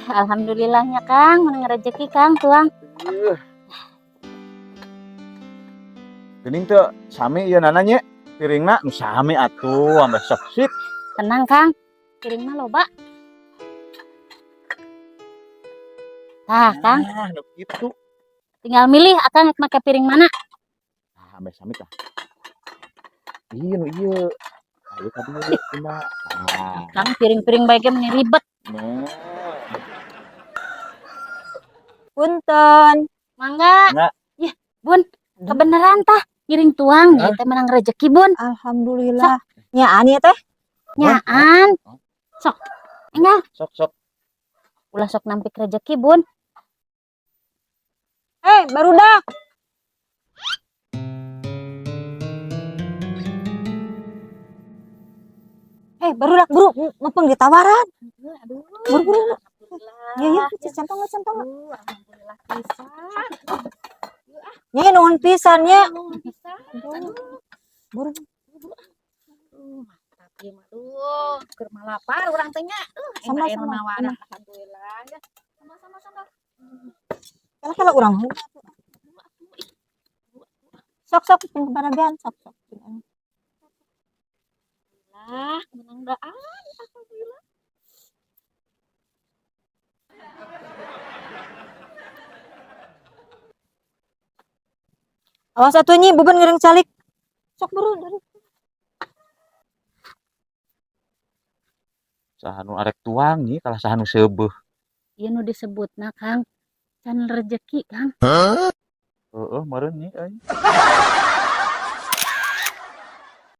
Alhamdulillahnya Kang, menang rezeki Kang tuang. Ih. Geuning teu sami ieu nana nya piringna nu sami atuh ambeh sok sip. Tenang Kang, piring mah loba. Tah Kang, Ah, nu kitu. Tinggal milih akang rek make piring mana. Ah, ambeh sami tah. Iya nu ieu. Ayo ka dieu pindah. Ah. Kang, piring-piring bae ge meni ribet. Nah. Punten. Mangga. Mangga. Yah, Bun, kebeneran tah ngiring tuang Hah? ieu teh menang rezeki, Bun. Alhamdulillah. Nyaan ya teh? Nyaan. Sok. Enggal, Sok sok. Ulah sok nampik rezeki, Bun. Eh, barudak. Eh, barudak buru ngepeng ditawaran. Aduh. Buru-buru. Alhamdulillah. Ya ya, centong centong. Aduh, alhamdulillah pisan. Nya nuhun pisan nya. Nuhun pisan. Aduh. Buru. Aduh, mantap ieu mah. Aduh, keur malapar urang teh nya. Sama, Enak anu sama. nawaran. Enak. Alhamdulillah ya. Sama-sama sama. Kalau kalau urang heula. Sok sok ping baragan sok sok. Lah, menang daan. Alhamdulillah. Awas atuh nyi, beban ngiring calik. Sok buru dari. Saha nu arek tuang nih kalah saha nu seubeuh. Ieu nu disebutna Kang, can rezeki Kang. Heeh, meureun nya euy.